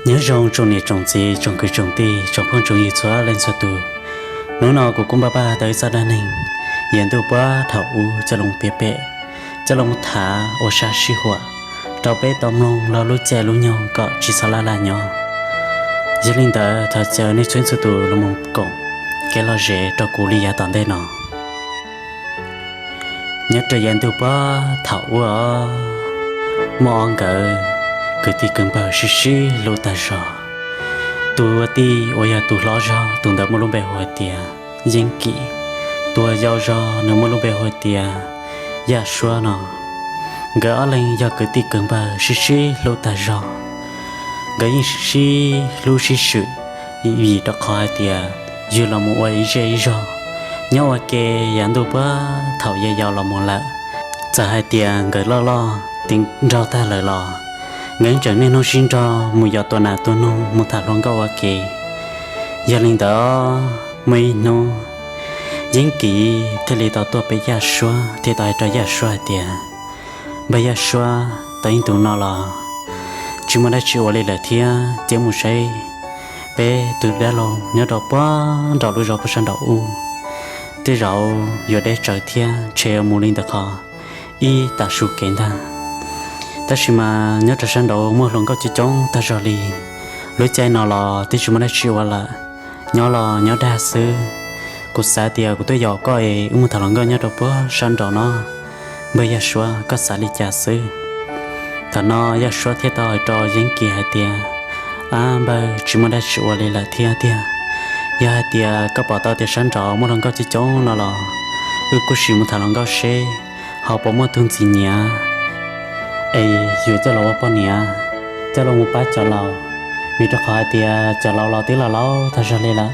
Nyob zoo tsoom niam tsoom txiv tsoom kwv tsoom tij tsoom phooj tsoom ywg txhua leej txhua tus. Hnub no kuv kuj npaj paj tau ib txoj dab neeg yav ntuj puag thaum ub coj los piav pem, coj los tham ua sab sib huam rau peb tau mloog lub caij lub nyoog kom tsis txhob laj laj nyob. Yog li ntawd thov caw nej txhua txhua tus los mus koom kev lom zem rau kuv li yav tom ntej no. Nyob rau yav ntuj puag thaum ub, muaj ob nkawd kwv tij kwv npawg sib sib hlub tag zog. Tus ua tij uas yog tus hlob zog, tus ntawd muaj lub npe hu hais tias Yeeb Kim. Tus uas yau zog nws muaj lub npe hu hais tias Yaj Suab no. Nkawd ob leeg yog kwv tij kwv npawg sib sib hlub tag zog. Nkawd yeej sib hlub sib swm, vim rau qhov hais tias yug los mus ua ib zej ib zog, nyob ua ke yav ntuj puag thaum yau yau los mus lawm. Txawm hais tias nkawd loj loj tiv nraug tag lawm los nkawd yeej tseem niaj hnub sib nrog mus yos tua nas tua noog mus tham hluas nkauj ua ke. Yog li ntawd, muaj ib hnub Yeeb Kim thiaj li tau tuaj pem Yaj Suab thiab tau hais rau Yaj Suab hais tias, Npawg Yaj Suab, tau ib ntus no los tsis muaj dab tsi ua li lawm thiab, cia mus saib peb tus dab laug nyob rau puag nraum lub zos puag sab nraum ub. Tej zaum yuav deb tsawv thiab, ntshe yuav mus li ntawm qhov ib tag su kev ntag. Tab sis mas nyob rau sab nraud muaj hluas nkauj coob coob tag zog li. Lub caij no los twb tsis muaj dab tsi ua lawm, nyob los nyob dag xwb. Kuv xav tias kuv tuaj yos koj es wb mus tham hluas nkauj nyob rau puag sab nraud no. Npawg Yaj Suab, koj xav li cas xwb? Thaum no Yaj Suab thiaj tau hais rau Yeeb Kim hais tias, Ab npawg, tsis muaj dab tsi ua li lawm thiab tiag. Yog hais tias koj pom tau tias sab nraud muaj hluas nkauj coob coob no los wb kuj sim mus tham hluas nkauj seb ho puas muaj tug ntxim nyiam es yuav coj los ua poj niam, coj los mus pab cov laus. Vim rau qhov hais tias cov laus los twb laus laus tag zog li lawm,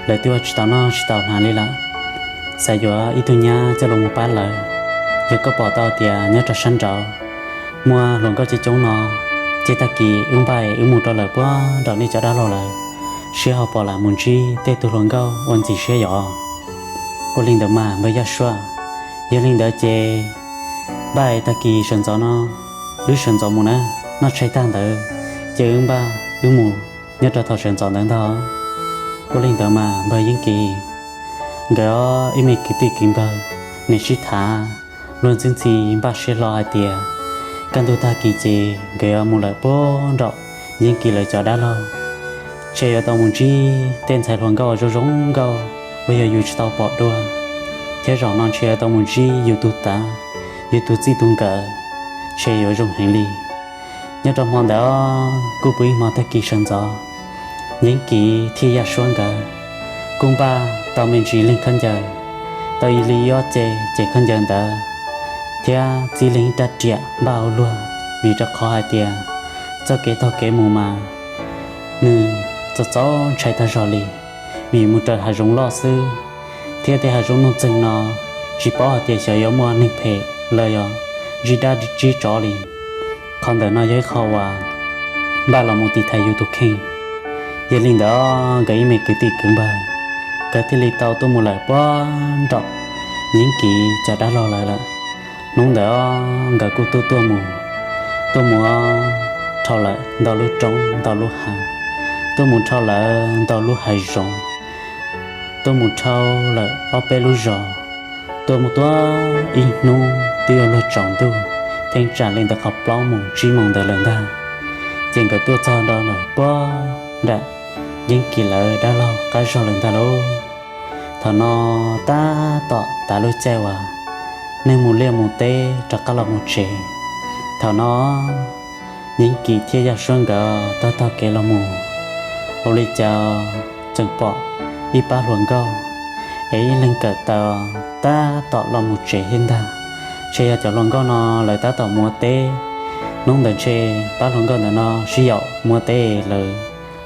lawv twb ua tsis tau noj tsis tau hnav li lawm. Xav yuav ib tug nyab coj los mus pab lawv. Yog koj pom tau tias nyob rau sab nraud muaj hluas nkauj coob coob no, ces tag kis wb npaj wb mus rau lawm puag nraum nej cov dab laug lawm, seb ho pom lam mus ntsib tej tug hluas nkauj ua ntxim siab yom. Ua li ntawd mas npawg Yaj Suab, yog li ntawd ces npaj tag kis sawv ntxov no, wb sawv ntxov mus na, noj tshais tag ntawd ces wb npaj wb mus nyob rau thaum sawv ntxov ntawd ntag. Ua li ntawd mas npawg Yeeb Kim nkawd ob ib me kwv tij kwv npawg nim sib tham luag ntxhi ntxhi npaj siab hlo hais tias kaj ntug tag kis ces nkawd yuav mus lawm puag nraum Yeeb Kim lawv cov dab laug, ntshe yuav tau mus ntsib tej ntxhais hluas nkauj zoo zoo nkauj uas yog yus tsis tau pom dua, thiab zaum no ntshe yuav tau mus ntsib yus tus tav, yus tus txij tus nkawm, ntshe yuav zoo heev li. Nyob rau hmo ntawd kuj puv ib hmo tag kis sawv ntxov, Yeeb Kim thiab Yaj Suab nkawd kuj npaj tau me ntsis leeg khaub ncaws, tau ib li ob ce ces khaub ncaws ntawd, thiab txib leeg rab riam npaj ua luag, vim rau qhov hais tias txoj kev taug kev mus mas nws txaus txaus ntshai tag zog li, vim mus raws hav zoov loj xwb, thiab tej hav zoov nuj txeeg no tsis paub hais tias xyov yuav muaj neeg phem los yog ntsib dab ntsib tsov li. Qhov ntawm no yog ib qho uas npaj los mus tiv thaiv yus tus kheej. Yog li ntawd nkawd ib me kwv tij kwv npawg, nkawd thiaj li tau tuaj mus lawm puag nraum Yeeb Kim cov dab laug lawm lawm. Hnub ntawd nkawd kuj tuaj tuaj mus, tuaj mus dhau lawm ntau lub roob ntau lub hav, tuaj mus dhau lawm ntau lub hav zoov, tuaj mus dhau lawm ob peb lub zos, tuaj mus tuaj ib hnub twb yuav luag tsaus ntuj, theej tsam li ntawm qhov plaub moos tsib moos ntawd lawm ntag. Ces nkawd tuaj txog nrad puag nram Yeeb Kim lawv dab laug qab zog lawm ntag lauj. Thaum no tab tom tav lub caij uas neeg mus liaj mus teb rov qab los mus tsev. Thaum no Yeeb Kim thiab Yaj Suab nkawd taug taug kev los mus, ua li cas tseem pom ib pab hluas nkauj es ib leeg kawm taws tab tom los mus tsev thiab ntag. Ntshe yog cov hluas nkauj no lawv tab tom mus ua teb. Hnub ntawd ntshe pab hluas nkauj ntawm no sib yaum mus ua teb lawv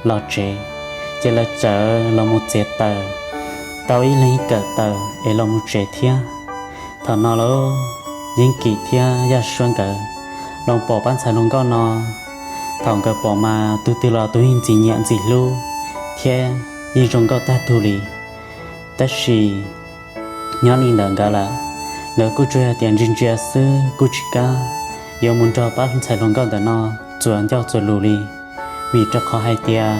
los tsev, ces lawv txawm los mus txiav taws, tau ib leeg kawm taws es los mus tsev thiab. Thaum no lauj, Yeeb Kim thiab Yaj Suab nkawd los pom pab ntxhais hluas nkauj no, thaum nkawd pom mas tus twg los tus yeej ntxim nyiam ntxim hlub thiab yeej zoo nkauj tag tug li. Tab sis nyob li ntawd nkawd lawm, nkawd kuj tsuas yog tias ntsia ntsia xwb kuj tsis kam yuav mus nrog pab ntxhais hluas nkauj ntawm no txuas ncauj txuas lus li. Vim rau qhov hais tias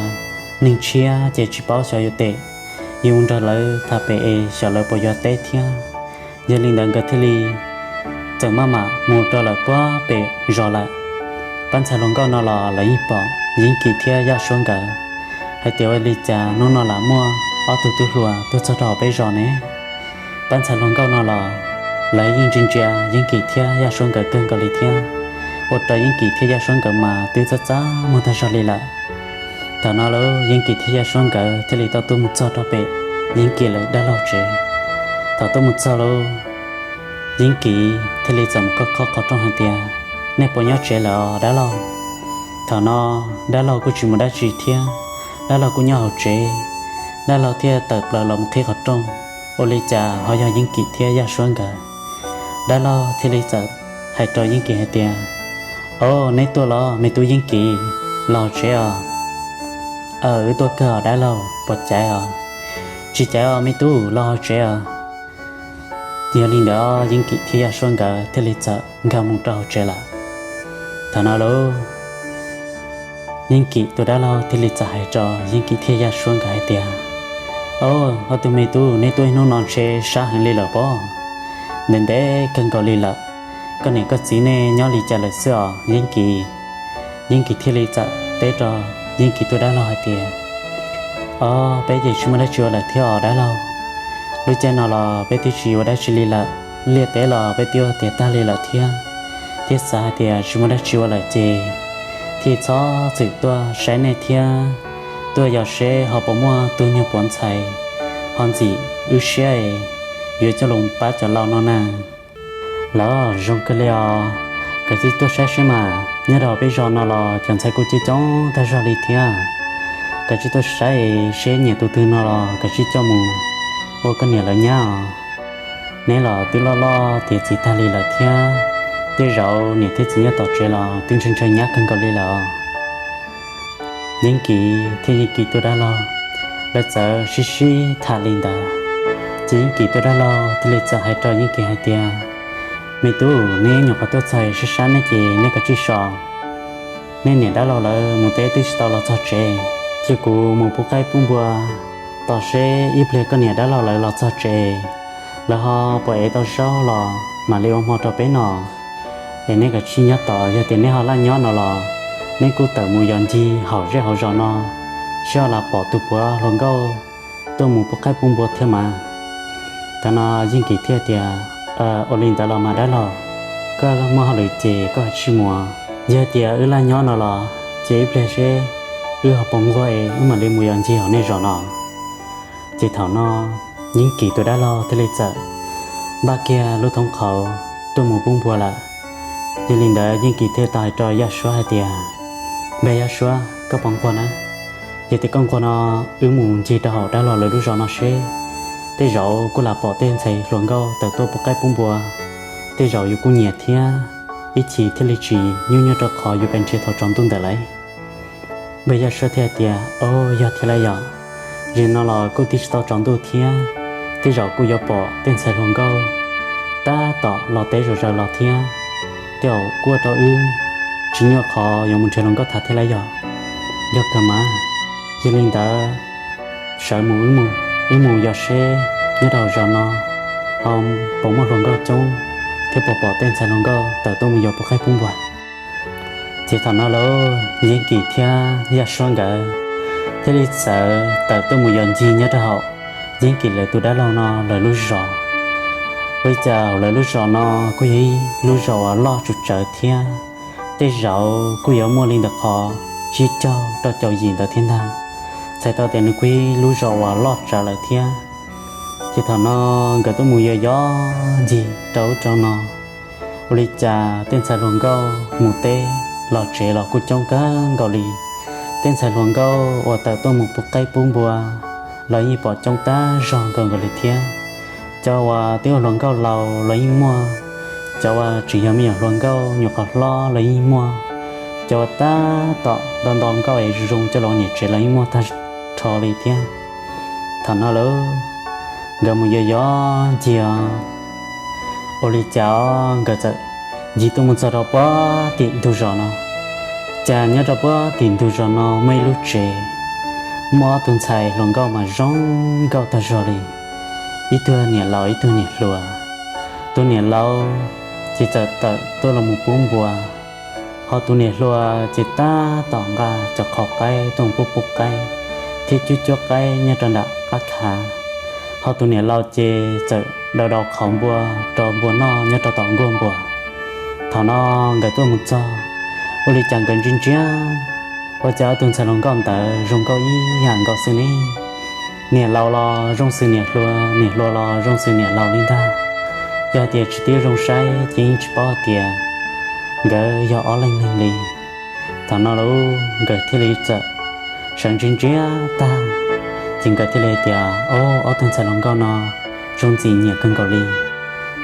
neeg tshiab ces tsis paub xyov yuav tes, yuav mus nrog lawv tham pem es xyov lawv puas yuav teb thiab. Yog li ntawd nkawd thiaj li txawm maj mam mus rau lawm puag pem zos lawm. Pab ntxhais hluas nkauj no los lawv yeej pom Yeeb Kim thiab Yaj Suab nkawd hais tias ua li cas hnub no lam muaj ob tug tub hluas tuaj txog rau hauv peb zos ne. Pab ntxhais hluas nkauj no los lawv yeej ntsia ntsia Yeeb Kim thiab Yaj Suab nkawd kawg nkaus li thiab, ua rau Yeeb Kim thiab Yaj Suab nkawd mas twb txaj txaj muag tag zog li lawm. Thaum no lub Yeeb Kim thiab Yaj Suab nkawd thiaj li tau tuaj mus txog rau pem Yeeb Kim lawv dab laug tsev. Thaum tuaj mus txog lub, Yeeb Kim thiaj li txawm mus khob qhov rooj hais tias, nej puas nyob tsev lawm os dab laug? Thaum no dab laug kuj tsis mus dab tsi thiab, dab laug kuj nyob hauv tsev. Dab laug thiaj tawm plaws los mus qhib qhov rooj, ua li cas ho yog Yeeb Kim thiab Yaj Suab nkawd. Dab laug thiaj li txawm hais rau Yeeb Kim hais tias, o, neb tuaj los me tub Yeeb Kim, los hauv tsev os. Aw, wb tuaj kawg os dab laug, puas caiv os? Tsis caiv os me tub, los hauv tsev os. Yog li ntawd Yeeb Kim thiab Yaj Suab nkawd thiaj li txawm nkag mus rau hauv tsev lawm. Thaum no lub, Yeeb Kim tus dab laug thiaj li txawm hais rau Yeeb Kim thiab Yaj Suab nkawd hais tias, o, ob tug me tub, neb tuaj ib hnub no ntshe sab heev li lawm pob, ntev ntev kawg nkaus li lawm. Koj niam koj txiv nej nyob li cas lawm xwb os Yeeb Kim? Yeeb Kim thiaj li txawm teb rau Yeeb Kim tus dab laug hais tias, o, peb ces tsis muaj dab tsi ua lawm thiab os dab laug. Lub caij no los peb twb tsis ua dab tsi li lawm, liaj teb los peb twb ua tiav tag li lawm thiab. Thiab xav hais tias tsis muaj dab tsi ua lawm ces thiaj txhob txwm tuaj saib nej thiab, tuaj yos seb ho puas muaj tug nyuag pov ntxhais ho ntxim wb siab es yuav coj los pab cov laus no na. Los zoo kawg li os, koj txiv tuaj saib seb mas, nyob rau peb zos no los cov ntxhais kuj coob coob tag zog li thiab. Koj txiv tuaj saib seb nyiam tus twg no los koj txiv coj mus ua koj niam lawv nyab os. Neb los twb loj loj tiav txiv tag li lawm thiab, tej zaum niam thiab txiv nyob tom tsev los twb ntshaw ntshaw nyab kawg nkaus li lawm os. Yeeb Kim thiab Yeeb Kim tus dab laug lawv txawm sib sib tham li ntawd, ces Yeeb Kim tus dab laug thiaj li txawm hais rau Yeeb Kim hais tias, me tub, neb nyuam qhuav tuaj txog sab sab nej ces neb kav tsij so. Nej niam dab laug lawv mus teb twb tsis tau los txog tsev, cia kuv mus pub qaib pub npua tos seb ib pliag koj niam dab laug lawv los txog tsev, lawv ho puas ev tau zaub los mam li ua hmo rau peb noj. Es neb kav tsij nyob tos, yog tias neb ho laj nyob no los neb kuj tawm mus yos ncig hauv zej hauv zos no, seb ho lam pom tus puav hluas nkauj tuaj mus pub qaib pub npua thiab mas. Thaum no Yeej Kim thiaj tias, ua li ntawd los mas dab laug, koj muaj hauj lwm ces koj kav tsij mus. Yog tias wb laj nyob no los ces ib pliag seb wb ho puas nquag es wb mam li mus yos ncig hauv nej zos no. Ces thaum no Yeej Kim tus dab laug thiaj li txawm npaj kiag lub thoob qhauv tuaj mus pub npua lawm. Yog li ntawd Yeej Kim thiaj tau hais rau Yaj Suab hais tias, npawg Yaj Suab, koj puas nquag na? Yog tias koj nquag no wb mus ncig rau hauv dab laug lawv lub zos no seb, tej zaum kuj lam pom tej ntxhais hluas nkauj tawm tuaj pub qaib pub npua, tej zaum yus kuj nyiam thiab, ib chim thiaj li tsis nyuaj nyuaj rau qhov yuav pes nrhiav thaum tsaus ntuj ntawm lawv. Npawg Yaj Suab thiaj tias, o, yog thiab lawm yom, zaum no los kuj twb tsis tau tsaus ntuj thiab, tej zaum kuj yuav pom tej ntxhais hluas nkauj tab tom los teb zom zaws los thiab, tej zaum kuj ua rau wb tsis nyuaj qhov yuav mus nrhiav hluas nkauj tham thiab lawm yom. Yog kawg mas, yog li ntawd sawv mus, wb mus yos seb nyob rau zos no ho puas muaj hluas nkauj coob thiab puas pom tej ntxhais hluas nkauj tawm tuaj mus yos pub qaib pub npua. Ces thaum no lawm Yeej Kim thiab Yaj Suab nkawd thiaj li txawm tawm tuaj mus yos ncig nyob rau hauv Yeej Kim lawv tus dab laug no lawv lub zos. Ua li cas hauv lawv lub zos no kuj yog ib lub zos uas loj tsuj tsawv thiab, tej zaum kuj yuav muaj li ntawm qhov tsib caug rau caum yim ntawd thiab ntag. Txhais tau tias nws kuj yog ib lub zos uas loj tsawv lawm thiab. Ces thaum no nkawd tuaj mus yos yos ncig rau ub rau no, ua li cas tej ntxhais hluas nkauj mus teb los tsev los kuj coob kawg nkaus li. Tej ntxhais hluas nkauj uas tawm tuaj mus pub qaib pub npua los yeej pom coob tag zog nkaus nkaus li thiab. Cov uas twb ua hluas nkauj laus los yeej muaj, cov uas tseem yog me nyuam hluas nkauj nyuam qhuav hlob los yeej muaj, cov uas tab tom nto nto nkauj es zoo zoo coj los niam tsev los yeej muaj tag nrho li thiab. Thaum no lawm nkawd mus yos yos ncig, ua li cas nkawd txawm ncig tuaj mus txog rau puag tim ntug zos no. Cas nyob rau puag tim ntug zos no muaj ib lub tsev, muaj ob tug ntxhais hluas nkauj mas zoo nkauj tag zog li, ib tug niam laus ib tug niam hluas. Tus niam laus ces txawm tawm tuaj los mus pub npua, ho tus niam hluas ces tab tom nqa cov qhov qaib tuaj pub pub qaib thiab cuab cuab qaib nyob rau nram qab khav, ho tus niam laus ces txawm daus daus qhov npua rau npua noj nyob rau tom nkuaj npua. Thaum no nkawd tuaj mus txog, ua li cas nkawd ntsia ntsia, ua cas ob tug ntxhais hluas nkauj ntawd zoo nkauj ib yam nkaus xwb ne? Niam laus los zoo xws niam hluas, niam hluas los zoo xws niam laus li ntag. Yog hais tias tsis tib zoo saib ces yeej tsis paub hais tias nkawd yog ob leeg neeg li. Thaum no lauj nkawd thiaj li txawm sawv ntsia ntsia tag, ces nkawd thiaj li hais tias, Au, ob tug ntxhais hluas nkauj no zoo ntxim nyiam kawg nkaus li,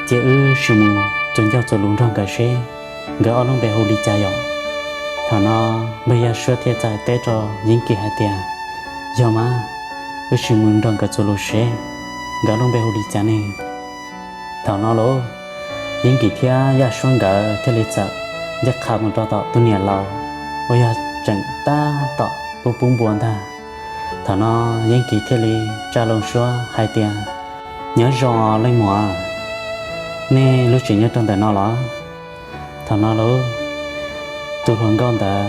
ces wb sim mus txuas ncauj txuas lus nrog nkawd seb nkawd ob lub npe hu li cas yom. Thaum no npawg Yaj Suab thiaj txawm teb rau Yeeb Kim hais tias, Yog mas, wb sim mus nrog nkawd txuas lus seb nkawd ob lub npe hu li cas ne. Thaum no lauj, Yeeb Kim thiab Yaj Suab nkawd thiaj li txawm ncaj qha mus rau tom tus niam laus uas yog tseem tab tom pub pub npua ntag. Thaum no Yeeb Kim thiaj li tsa loo suab hais tias, Nyob zoo leej muam, nej lub tsev nyob rau ntawm no los? Thaum no lauj, tus hluas nkauj ntawd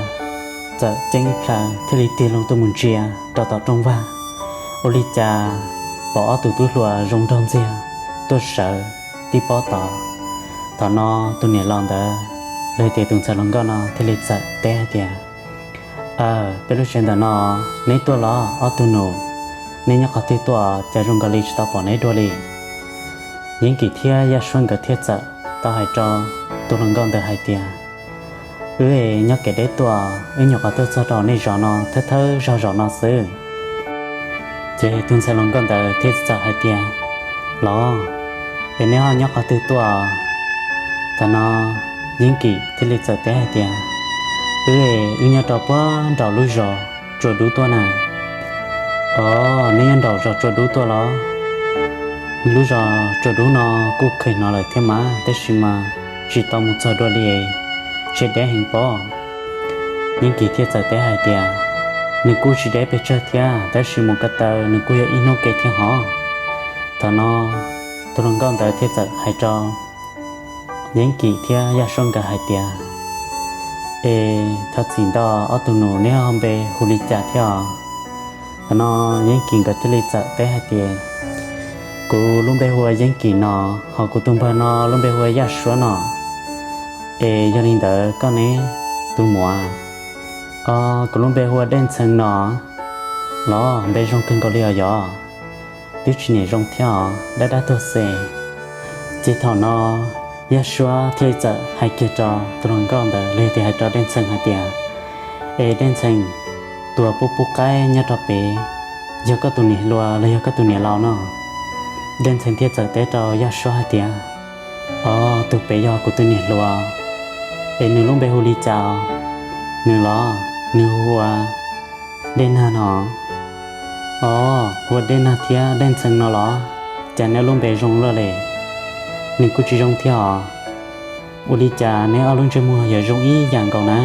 txawm ceeb plaws thiaj li tig loo tuaj mus ntsia rau tom rooj vag, ua li cas pom ob tug tub hluas zoo nraug ntxiag tuaj sawv tib pob tod. Thaum no tus niam laus ntawd, los tias tus ntxhais hluas nkauj no thiaj li txawm teb hais tias, Aw, peb lub tsev ntawm no, neb tuaj los ob tug nus? Neb nyob qhov twg tuaj cas zoo nkaus li tsis tau pom neb dua li? Yeeb Kim thiab Yaj Suab nkawd thiaj txawm tau hais rau tus hluas nkauj ntawd hais tias, Wb nyob kev deb tuaj, wb nyuam qhuav tuaj txog rau nej zos no thawj thawj zaug zos no xwb. Ces tus ntxhais hluas nkauj ntawd thiaj txawm hais tias, Los, es neb ho nyob qhov twg tuaj? Thaum no Yeeb Kim thiaj li txawm teb hais tias, Wb, wb nyob rau puag nraum lub zos Tsua Dub tuaj na. Os, neb nyob nraum zos Tsua Dub tuaj los? Lub zos Tsua Dub no kuj kheev hnov lawm thiab mas, tab sis mas tsis tau mus txog dua li, tseem deb heev pob. Yeeb Kim thiaj txawm teb hais tias, Nws kuj tsis deb pes tsawg thiab, tab sis mus ko taw nws kuj yog ib hnub ke thiab hov. Thaum no tus hluas nkauj ntawd thiaj txawm hais rau Yeeb Kim thiab Yaj Suab nkawd hais tias, Es thov txim ntau, ob tug nus neb ho npe hu li cas thiab os? Thaum no Yeeb Kim nkawd thiaj li txawm teb hais tias, Kuv lub npe hu ua Yeeb Kim no, ho kuv tus npawg no lub npe hu ua Yaj Suab no. Es yog li ntawd koj ne, tus muam? Os, kuv lub npe hu ua Dej Ntxhee no. Los, npe zoo kawg nkaus li os yog, twb tsis niam zoo thiab os, dab dab tuag xwb. Ces thaum no Yaj Suab thiaj li txawm hais kiag rau tus hluas nkauj ntawd, los yog tias hais rau Dej Ntxhee hais tias, Es Dej Ntxhee, tus uas pub pub qaib nyob rau pem, yog koj tus niam hluas los yog koj tus niam laus no? Dej Ntxhee thiaj txawm teb rau Yaj Suab hais tias, Os, tus pem yog kuv tus niam hluas. Es nws lub npe hu li cas? Nws los, nws hu ua Dej Nag no. Os, hu ua Dej Nag thiab Dej Ntxhee no los? Cas neb lub npe zoo luaj li. Nws kuj tsis zoo thiab os. Ua li cas neb ob lub ntsej muag yuav zoo ib yam nkaus na?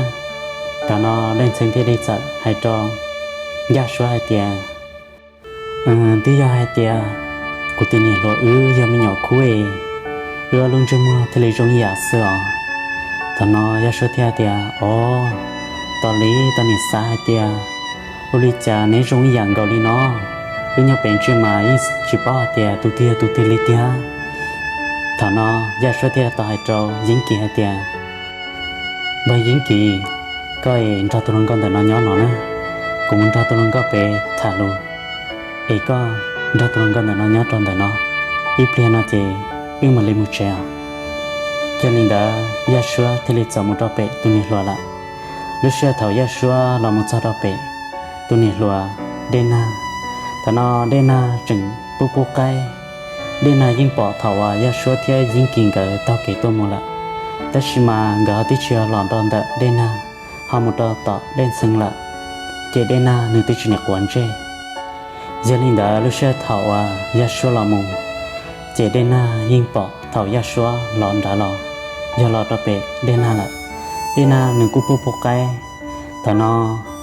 Thaum no Dej Ntxhee thiaj li txawm hais rau Yaj Suab hais tias, Twb yog hais tias kuv tus niam hluas wb yog me nyuam khub, wb ob lub ntsej muag thiaj li zoo ib yam xwb os. Thaum no Yaj Suab thiaj tias, Os, tos li tos nim xav hais tias, ua li cas neb zoo ib yam nkaus li no? Wb nyob pem ntsia mas yeej tsis paub hais tias tus twg yog tus twg li tiag. Thaum no Yaj Suab thiaj tau hais rau Yeeb Kim hais tias, Npawg Yeeb Kim, koj es nrog tus hluas nkauj ntawm no nyob no na, kuv mus nrog tus hluas nkauj pem tham lus, es koj nrog tus hluas nkauj ntawm no nyob rau ntawm no, ib pliag no ces wb mam li mus tsev os. Yog li ntawd Yaj Suab thiaj li txawm mus rau pem tus niam hluas lawm. Lub sij hawm thaum Yaj Suab los mus txog rau pem tus niam hluas Dej Nag, thaum no Dej Nag tseem pub pub qaib. Dej Nag yeej pom thaum uas Yaj Suab thiab Yeeb Kim nkawd taug kev tuaj mus lawm, tab sis mas nkawd ho twb tsis yog los rau ntawm Dej Nag, ho mus rau tom Dej Ntxhee lawm, ces Dej Nag nws twb tsis niam quav ntsej. Yog li ntawd lub sij hawm thaum uas Yaj Suab los mus, ces Dej Nag yeej pom thaum Yaj Suab los nrad los, yog los rau pem Dej Nag lawm. Dej Nag nws kuj pub pub qaib, Thaum no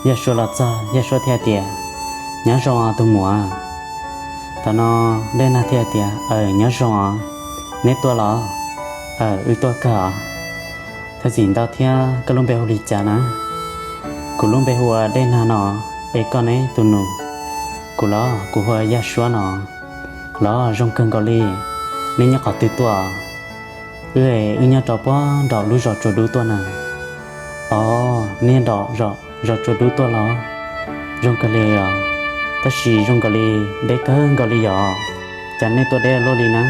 Yaj Suab los txog, Yaj Suab thiaj tias, Nyob zoo os tus muam. Thaum no Dej Nag thiaj tias, Aws, nyob zoo os. Neb tuaj los? Aws, wb tuaj kawg os. Thov txim ntau thiab, koj lub npe hu li cas na? Kuv lub npe hu ua Dej Nag no. Es koj ne tus nus? Kuv los kuv hu ua Yaj Suab no. Los zoo kawg nkaus li. Neb nyob qhov twg tuaj? Wb, wb nyob rau puag nram lub zos Tsua Dub tuaj na. Os, neb nram zos Tsua Dub tuaj los? Zoo kawg li os. Tab sis zoo nkaus li deb kawg nkaus li yom. Cas nej tuaj deb luaj li na?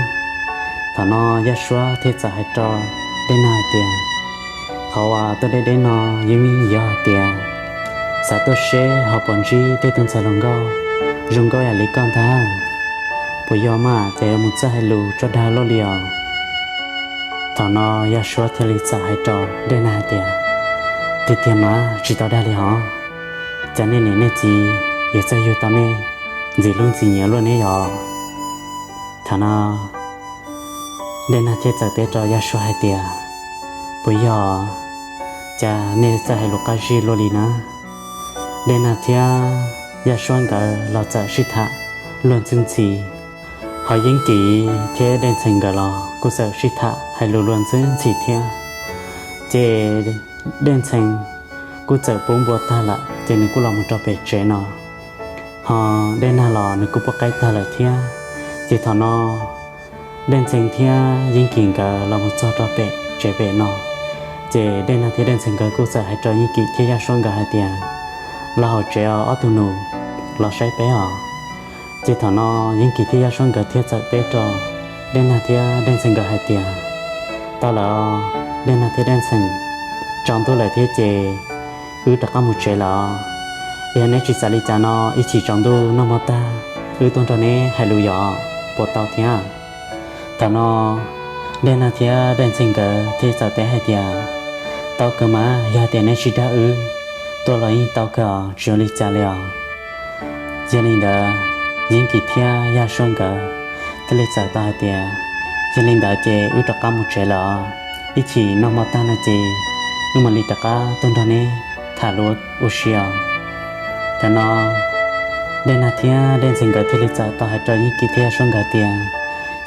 Thaum no Yaj Suab thiaj txawm hais rau Dej Nag hais tias, Qhov uas tuaj deb deb no yeej vim yog hais tias xav tuaj seb ho puas ntsib tej tug ntxhais hluas nkauj zoo nkauj ib yam li koj ntag. Puas yog mas, ces yuav mus txawj hais lus tso dag luaj li os. Thaum no Yaj Suab thiaj li txawm hais rau Dej Nag hais tias, Tiag tiag mas tsis tau dag li hos. Cas nej niam nej txiv yuav txawj yug tau nej ntxim hlub ntxim nyiam luaj ne yom? Thaum no Dej Nag thiaj txawm teb rau Yaj Suab hais tias, Puas yog? Cas nej txawj hais lus qab zib luaj li na? Dej Nag thiab Yaj Suab nkawd los txawm sib tham luag ntxhi ntxhi. Ho Yeeb Kis thiab Dej Ntxhee nkawd los kuj txawm sib tham hais lus luag ntxhi ntxhi thiab. Ces Dej Ntxhee kuj txawm pub npua tag lawm ces nws kuj los mus rau pem tsev no. Ho Dej Nag los nws kuj pub qaib tag lawm thiab. Ces thaum no Dej Ntxhee thiab Yeeb Kis nkawd los mus txog rau pem tsev pem no, ces Dej Nag thiab Dej Ntxhee nkawd kuj txawm hais rau Yeeb Kis thiab Yaj Suab nkawd hais tias, Los hauv tsev os ob tug nus, los saib peb os. Ces thaum no Yeeb Kis thiab Yaj Suab nkawd thiaj txawm teb rau Dej Nag thiab Dej Ntxhee nkawd hais tias, Tau lawm os, Dej Nag thiab Dej Ntxhee, tsaus ntuj lawm thiab ces wb rov qab mus tsev lawm os. Yog neb tsis xav li cas no ib chim tsaus ntuj noj hmo tag wb tuaj nrog neb hais lus yom, puas tau thiab? Thaum no Dej Nag thiab Dej Ntxhee nkawd thiaj txawm teb hais tias, Tau kawg mas, yog tias neb tsis dag wb, tuaj los yeej tau kawg os, tsis ua li cas li os. Yog li ntawd Yeeb Kis thiab Yaj Suab nkawd thiaj li txawm tau hais tias, Yog li ntawd ces wb rov qab mus tsev lawm os. Ib chim noj hmo tag no ces wb mam li rov qab tuaj nrog neb tham lus ua si os. Thaum no Dej Nag thiab Dej Ntxhee nkawd thiaj li txawm tau hais rau Yeeb Kis thiab Yaj Suab nkawd tias,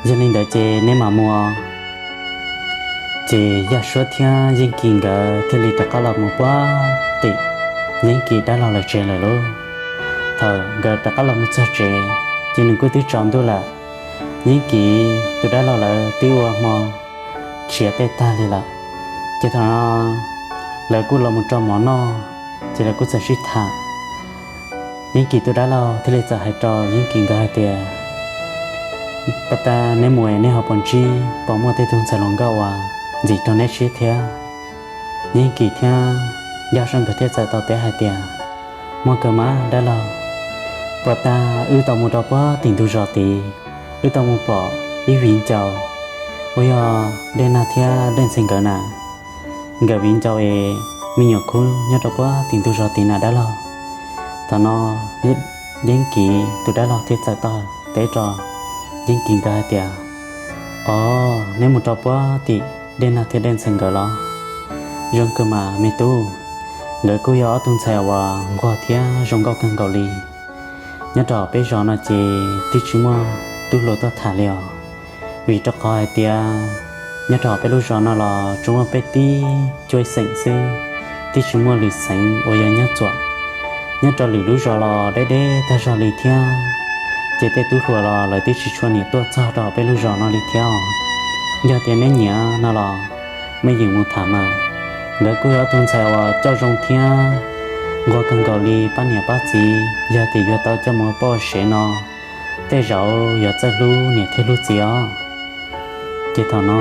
Yog li ntawd ces neb mam mus. Ces Yaj Suab thiab Yeeb Kis nkawd thiaj li rov qab los mus puag tim Yeeb Kis dab laug lawv tsev lawm lauj. Thaum nkawd rov qab los mus txog tsev, ces nws kuj twb tsaus ntuj lawm. Yeeb Kis tus dab laug lawv twb ua hmo tshiav tej tag li lawm. Ces thaum no lawv kuj los mus rau mov noj, ces lawv kuj txawm sib tham. Yeeb Kis tus dab laug thiaj li txawm hais rau Yeeb Kis nkawd hais tias, Puag ta neb mus es neb ho puas ntsib puas muaj tej tug ntxhais hluas nkauj uas ntxim rau neb siab thiab? Yeeb Kis thiab Yaj Suab nkawd thiaj txawm tau teb hais tias, Muaj kawg mas dab laug. Puag ta wb tau mus rau puag tim ntug zos tid, wb tau mus pom ib viv ncaus uas yog Dej Nag thiab Dej Ntxhee nkawd na. Nkawd viv ncaus es me nyuam khub nyob rau puag tim ntug zos tid na dab laug. Thaum no Yeeb Kis tus dab laug thiaj txawm tau teb rau Yeeb Kis nkawd hais tias, Os, neb mus rau puag tim Dej Nag thiab Dej Ntxhee nkawd los? Zoo kawg mas me tub, nkawd kuj yog ob tug ntxhais uas nquag thiab zoo nkauj kawg nkaus li. Nyob rau peb zos no ces twb tsis muaj tub hluas tuaj tham li os. Vim rau qhov hais tias nyob rau peb lub zos no los tsuas muaj peb tib cuab xeem xwb, twb tsis muaj lwm xeem uas yog nyob txuam. Nyob rau lwm lub zos los deb deb tag zog li thiab, ces tej tub hluas los lawv twb tsis tshua niam tuaj txog rau peb lub zos no li thiab os. Yog tias neb nyiam no los mej yeem mus tham mas. Nkawd kuj yog ob tug ntxhais uas coj zoo thiab nquag kawg nkaus li pab niam pab txiv, yog tias yuav tau coj mus poj sev no tej zaum yuav txawj hlub niam thiab hlub txiv os. Ces thaum no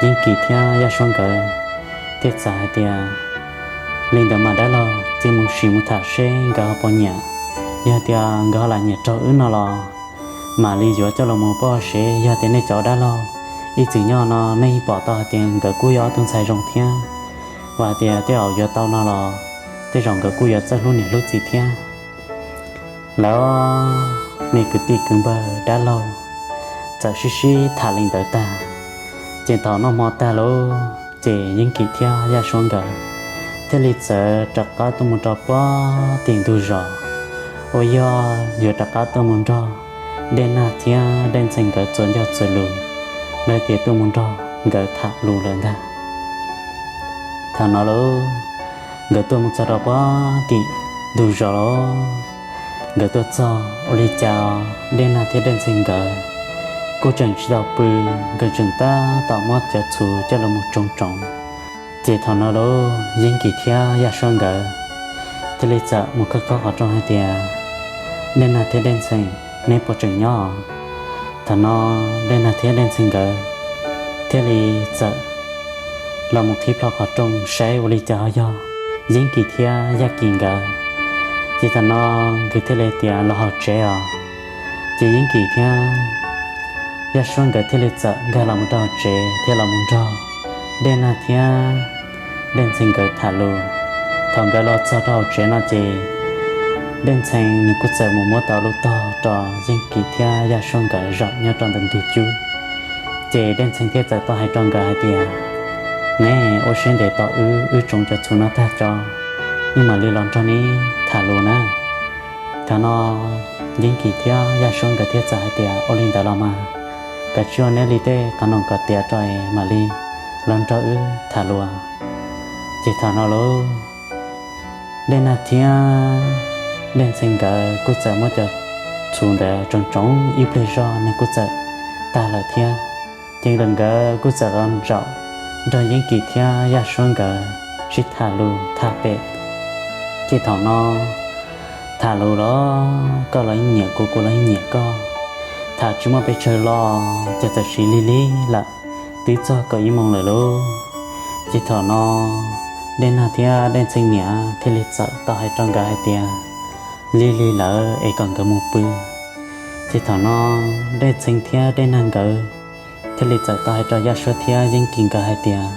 Yeeb Kis thiab Yaj Suab nkawd thiaj txawm hais tias, Li ntawd mas dab laug, cia mus sim mus tham seb nkawd ho puas nyiam. Yog tias nkawd ho lam nyiam raug wb no los mam li yuav coj los mus poj sev. Yog tias nej cov dab laug ib txwm nyob no nej yeej pom tau hais tias nkawd kuj yog ob tug ntxhais zoo thiab, uas hais tias tej zaum yuav tau no los tej zaum nkawd kuj yuav txawj hlub niam hlub txiv thiab. Lawv me kwv tij kwv npawg dab laug txawm sib sib tham li ntawd tag, ces thaum noj hmo tag lauj, ces Yeeb Kis thiab Yaj Suab nkawd thiaj li txawm rov qab tuaj mus rau puag tim ntug zos uas yog yuav rov qab tuaj mus nrog Dej Nag thiab Dej Ntxhee nkawd txuas ncauj txuas lus, los tias tuaj mus nrog nkawd tham lus lawm ntag. Thaum no lauj, nkawd tuaj mus txog rau puag tim ntug zos los, nkawd tuaj txog ua li cas Dej Nag thiab Dej Ntxhee nkawd kuj tseem tsis tau pw, nkawd tseem tab tom muab cov txhuv coj los mus tsoov tsoov. Ces thaum no lauj, Yeeb Kis thiab Yaj Suab nkawd thiaj li txawm mus khob khob qhov rooj hais tias, Dej Nag thiab Dej Ntxhee, neb puas tseem nyob? Thaum no Dej Nag thiab Dej Ntxhee nkawd thiaj li txawm los mus qhib plho qhov rooj saib ua li cas ho yog Yeeb Kis thiab Yaj Kis nkawd. Ces thaum no nkawd thiaj li tias los hauv tsev os. Ces Yeeb Kis thiab Yaj Suab nkawd thiaj li txawm nkag los mus rau hauv tsev thiab los mus nrog Dej Nag thiab Dej Ntxhee nkawd tham lus. Thaum nkawd los txog rau hauv tsev no ces Dej Ntxhee nws kuj txawm mus muab tau lub tog rau Yeeb Kis thiab Yaj Suab nkawd zaum nyob rau ntawm ntug cub. Ces Dej Ntxhee thiaj txawm tau hais rau nkawd hais tias, Ne, ua siab ntev tos wb, wb tsoov cov txhuv no tag tso, wb mam li los nrog neb tham lus na. Thaum no Yeeb Kis thiab Yaj Suab nkawd thiaj txawm hais tias, Ua li ntawd los mas, kav tsij ua neb li tej qhov noj qhov tiav rau es mam li los nrog wb tham lus. Ces thaum no lauj, Dej Nag thiab Dej Ntxhee nkawd kuj txawm muab cov txhuv ntawd tsoov tsoov ib pliag zog nws kuj txawm tag lawm thiab. Ces nkawd kuj txawm los zaum nrog Yeeb Kis thiab Yaj Suab nkawd sib tham lus tham pem. Ces thaum no tham lus los koj los yeej nyiam kuv, kuv los yeej nyiam koj, tham tsis muaj pes tsawg los ces txawm sim lig lig lawm, twb txog kaum ib moos lawm lauj. Ces thaum no Dej Nag thiab Dej Ntxhee niam thiaj li txawm tau hais rau nkawd hais tias, Lig lig lawm es kom nkawd mus pw. Ces thaum no Dej Ntxhee thiab Dej Nag nkawd thiaj li txawm tau hais rau Yaj Suab thiab Yeeb Kis nkawd hais tias,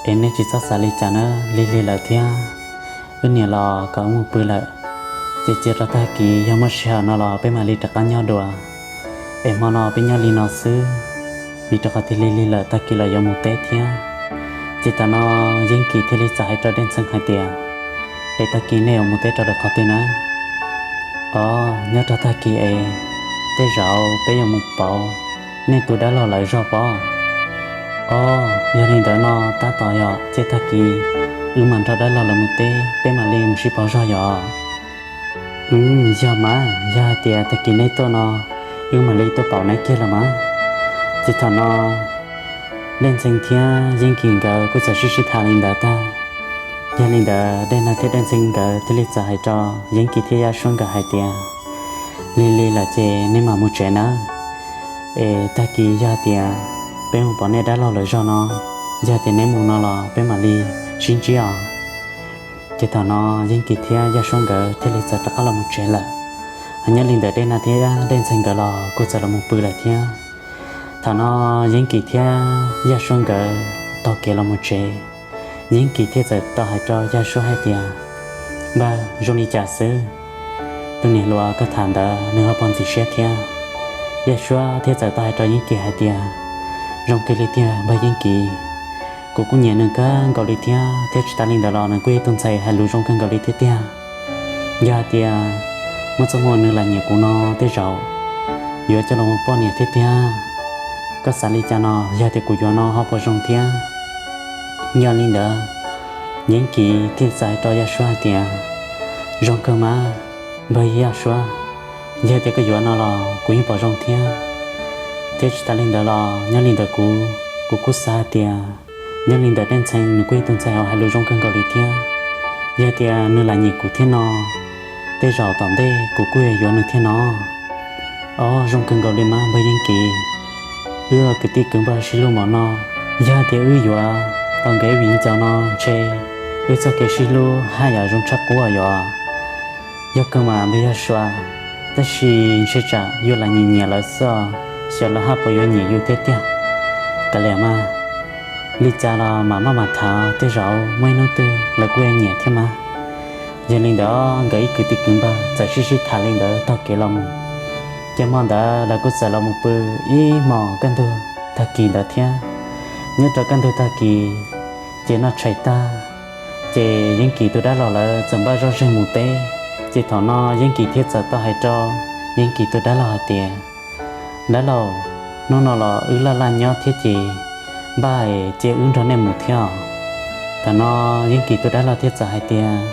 Es nej tsis txhob xav li cas na, lig lig lawm thiab, wb niam los kom wb mus pw lawm. Ces cia rau tag kis yog muaj sij hawm no los peb mam li rov qab nyob dua. Es hmo no peb nyob li no xwb, vim rau qhov tias lig lig lawm tag kis los yuav mus teb thiab. Ces thaum no Yeeb Kis thiaj li txawm hais rau Dej Ntxhee hais tias, Es tag kis nej yuav mus teb rau lawm qhov twg na? Os, nyob rau tag kis es tej zaum peb yuav mus pauv nej tus dab laug lawv zog pob. Os, yog li ntawd no tab tom yog ces tag kis wb mam nrog dab laug lawv mus teb, peb mam li mus sib pauv zog yom. Yog mas, yog hais tias tag kis nej tuaj no, wb mam li tuaj pauv neb kiag los mas. Ces thaum no Dej Ntxhee thiab Yeeb Kis nkawd kuj txawm sib sib tham li ntawd tag. Yog li ntawd Dej Nag thiab Dej Ntxhee nkawd thiaj li txawm hais rau Yeeb Kis thiab Yaj Suab nkawd hais tias, Lig lig lawm ces nej mam mus tsev nawb. Es tag kis yog hais tias peb mus pauv nej dab laug lawv zog no, yog hais tias neb mus no los peb mam li sib ntsib os. Ces thaum no Yeeb Kis thiab Yaj Suab nkawd thiaj li txawm rov qab los mus tsev lawm. Hos nyob li ntawd Dej Nag thiab Dej Ntxhee nkawd los kuj txawm los mus pw lawm thiab. Thaum no Yeeb Kis thiab Yaj Suab nkawd taug kev los mus tsev, Yeeb Kis thiaj txawm tau hais rau Yaj Suab hais tias, Npawg, zoo li cas xwb? Tus niam hluas koj tham ntawd nws ho puas ntxim siab thiab? Yaj Suab thiaj txawm tau hais rau Yeeb Kis hais tias, Zoo kawg li tiag npawg Yeeb Kis. Kuv kuj nyiam nws kawg nkaus li thiab, thiab tsis tas li ntawd los nws kuj yog ib tug ntxhais hais lus zoo kawg nkaus li thiab tiag. Yog hais tias muaj txoj hmoo nws lam nyiam kuv no tej zaum yuav coj los ua poj niam thiab tiag. Koj xav li cas no, yog tias kuv yuav no ho puas zoo thiab? Yog li ntawd Yeeb Kis thiaj txawm hais rau Yaj Suab hais tias, Zoo kawg mas, npawg Yaj Suab, yog tias koj yuav no los kuv yeej pom zoo thiab. Thiab tsis tas li ntawd los nyob li ntawd kuv, kuv kuj xav hais tias nyob li ntawd Dej Ntxhee nws kuj yog tus ntxhais uas hais lus zoo kawg nkaus li thiab. Yog tias nws lam nyiam kuv thiab no, tej zaum tom ntej kuv kuj yuav yuav nws thiab no. Os, zoo kawg nkaus li mas npawg Yeeb Kis, wb ua kwv tij kwv npawg sib hlub npaum no, yog tias wb yuav tau nkawd ib viv ncaus no ntshe wb txoj kev sib hlub haj yam zoo tshaj qub yom. Yog kawg mas npawg Yaj Suab, tab sis ntshe tsam yus lam nyiam nyiam lawv xwb, xyov lawv haj puas yuav nyiam yus thiab tiag. Kav liam mas, li cas los mam maj mam tham, tej zaum muaj ib hnub twg lawv kuj yuav nyiam thiab mas. Yog li ntawd nkawd ib kwv tij kwv npawg txawm sib sib tham li ntawd taug kev los mus. Ces hmo ntawd lawv kuj txawm los mus pw ib hmos kaj ntug tag kis ntawd thiab. Nyob rau kaj ntug tag kis, ces noj tshais tag, Ces Yeeb Kim tus dab laug lawv txawm npaj zoj zeeg mus teb. Ces thaum no Yeeb Kim thiaj txawm tau hais rau Yeeb Kim tus dab laug hais tias, Dab laug, hnub no los wb laj laj nyob thiab ces npaj es cia wb nrog nej mus thiab os. Thaum no Yeeb Kim tus dab laug thiaj txawm hais tias,